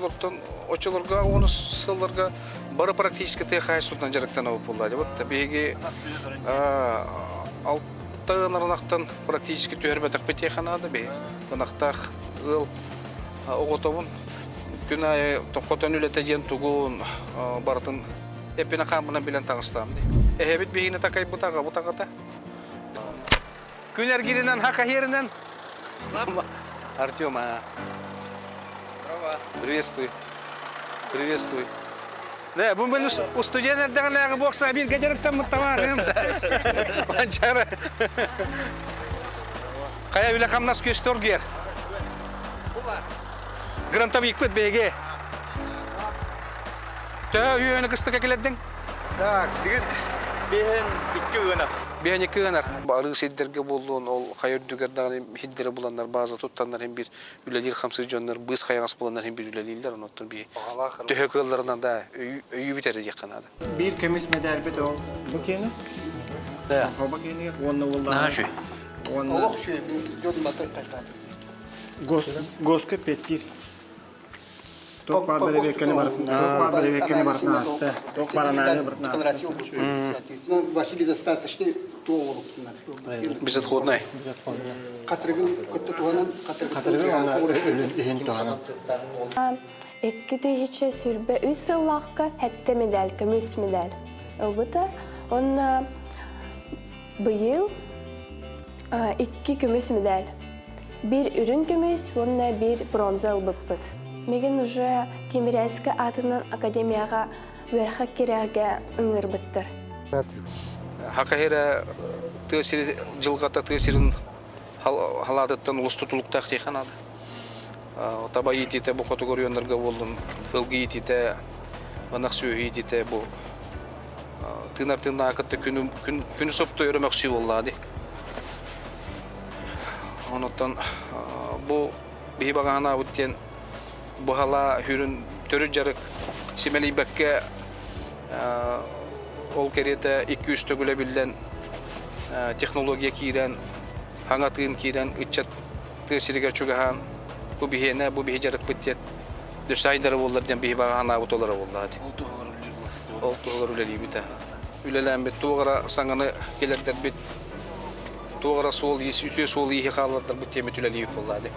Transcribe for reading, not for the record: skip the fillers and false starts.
Оттон оччолорго уонус сылларга бары практически тыа хаһаайыстыбатынан дьарыктанабыт буолла. Вот биһиги алта ынарынахтан практически түһэрбэтэхпит диэххэ наада биһи. Ынахтаах ыал оҕотобун. Күн аайы хотон үлэтэ диэн тугун барытын эппинэ хааммынан билэн таҕыстаам дии. Эһэбит биһигини такайбыт аҕабыт аҕата. Күн эргиринэн хахаһиэринэн Артем, а. Приветствуй. Приветствуй. Да, бу мен студент эрдэҕинээҕи бокса бииргэ дьарыктаммыт табаарым. Манчары. Хайа үлэ хамнас көстөр гер. Грантовикпыт бэйге. Төһө үйөөнү кыстыка килэрдиҥ? Так, бүгүн биһин икки ыанар. Биһин икки ыанар. Арыы сирдэргэ буоллун, ол хайа үрдүгэр даҕаны иһирдэрэ буланнар, бааза туттаннар иһин биир үлэлиир хамсыыр дьоннор быыс хайаҕас буланнар иһин биир үлэлииллэр, онон биһи төһө кыалларынан да өйүү бүтэрэ диэххэ наада. Биир көмүс мэдээлбит ол бу киэнэ. Да. Хоба киэнигэр уонна уоллаах. Наһаа үчүгэй. Уонна Олох үчүгэй, мин дьон баты кайтаатым. Гос Госка петтир. Туох баар бэрэбиэркэни барытын туох баар бэрэбиэркэни барытын ааста. Туох баар анааны барытын ааста. Ну, вообще безостаточный Безотходный. Хатырыгын кытта туһанан, Хатырыгын уонна иһин туһанан. 2023 сыллаахка хэттэ медаль, көмүс медаль ылбыта. Онно быйыл икки көмүс медаль. Биир үрүҥ көмүс уонна биир бронза ылбыппыт. Мигин уже Тимирязевскай аатынан академияҕа үөрэххэ киирэргэ ыҥырбыттар. Хака эрэ тыа сири дьылҕата тыа сирин халаатыттан улус тутулуктаах диэххэ наада. Таба иитиитэ бу хотугу оройуоннарга буоллун, сылгы иитиитэ, ынах сүөһү иитиитэ бу тыынар тыыннааҕы кытта күнү күнү супту өрө мөхсүү буоллаҕа дии. Онуттан бу биһи баҕаһынаабыт диэн бу халаа хүрүн төрүт дьарык симэлийбэккэ ол кэриэтэ икки-үс төгүл эбиллэн технология киирэн, хаҥа тыын киирэн ыччат тыа сиригэр чугаһаан бу биһиэнэ, бу биһи дьарыкпыт диэн дөссө буоллар диэн биһи баҕа санаабыт олоро буоллаҕа дии. Ол туһугар үлэлиир Ол туһугар үлэлиибит. Үлэлээммит туох эрэ саҥаны кэлэрдэрбит, туох эрэ суол-иис, үтүө суол-ииһи хааллардарбыт диэммит үлэлиибит буоллаҕа дии.